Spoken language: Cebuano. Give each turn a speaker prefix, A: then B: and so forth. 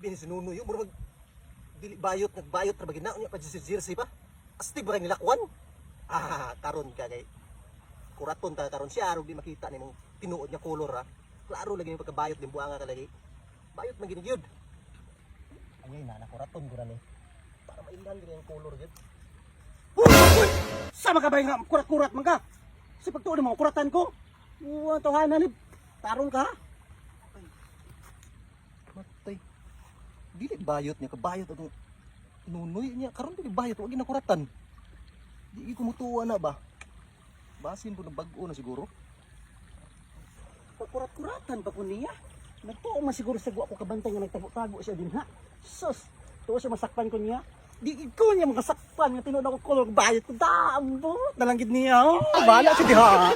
A: Grabe ni si Nunoy, oh. Murag dili bayot, nagbayot ra ba gina unya pa si jersey pa. Astig ba kay nilakwan? Ah, karon ka kay kuraton ta karon siya arog di makita nimong tinuod nga color ha. Klaro lagi yung pagkabayot din buanga ka lagi. Bayot man gini gyud. Ay na nakuraton ko na ni. Para mailhan gid ang color gyud.
B: Uy! Sama ka ba nga kurat-kurat man ka? Sa pagtuon mo kuratan ko. Uwa tawhanan ni tarong ka.
A: Matay. Dili bayot niya kabayot atong Nunoy niya karon dili bayot wa ginakuratan. Di ko mutuwa na ba. Basin po na bag-o na siguro.
B: Pagkurat-kuratan pa ko niya. Nagtuo man siguro sa guwa ko kabantay nga nagtago-tago siya din ha. Sus, tuo siya masakpan ko niya. Di ko niya makasakpan nga tinuod ako color bayot ko. Daambot na lang gid niya. Oh,
A: Bala si diha.